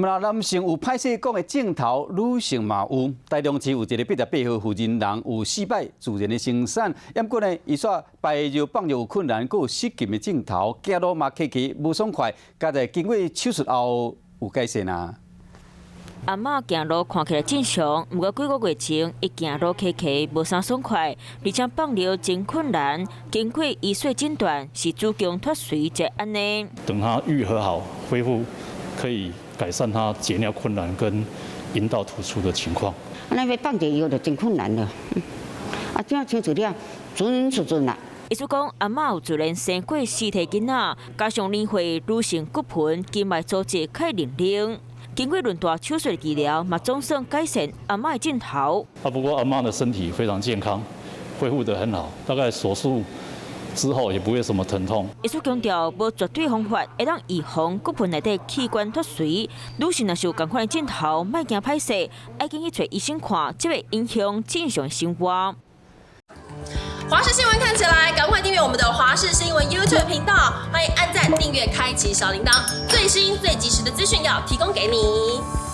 那男性有歹勢講的症頭，女性嘛有。台中市有一个88歲婦人人有四擺自然的生產，毋過呢，伊煞排尿放尿有困難，閣有失禁的症頭，行路嘛磕磕無爽快，佳哉經過手術後有改善啊。阿嬤行路看起來正常，毋過幾個月前，伊行路磕磕無啥爽快，而且放尿真困難。經過醫師診斷是子宮脫垂才按呢。等它愈合好，恢復可以改善他解尿困難跟陰道突出的情況。那欲放一藥就真困難了，啊，這樣清楚了，準就準啦。醫師講，阿嬤有自然生過四體囡仔，加上年歲女性骨盆筋脈組織較靈靈。經過輪大手術治療，嘛總算改善阿嬤的症頭。啊，不過阿嬤的身體非常健康，恢復得很好，大概手術之後也不會什麼疼痛。醫師強調，無絕對方法會當預防骨盆內底器官脫垂。女性若是有仝款的症頭，莫驚歹勢，愛緊去揣醫生看，才會影響正常生活。華視新聞看起來，趕快訂閱我們的華視新聞 YouTube 頻道，歡迎按讚、訂閱、開啟小鈴鐺，最新最及時的資訊要提供給你。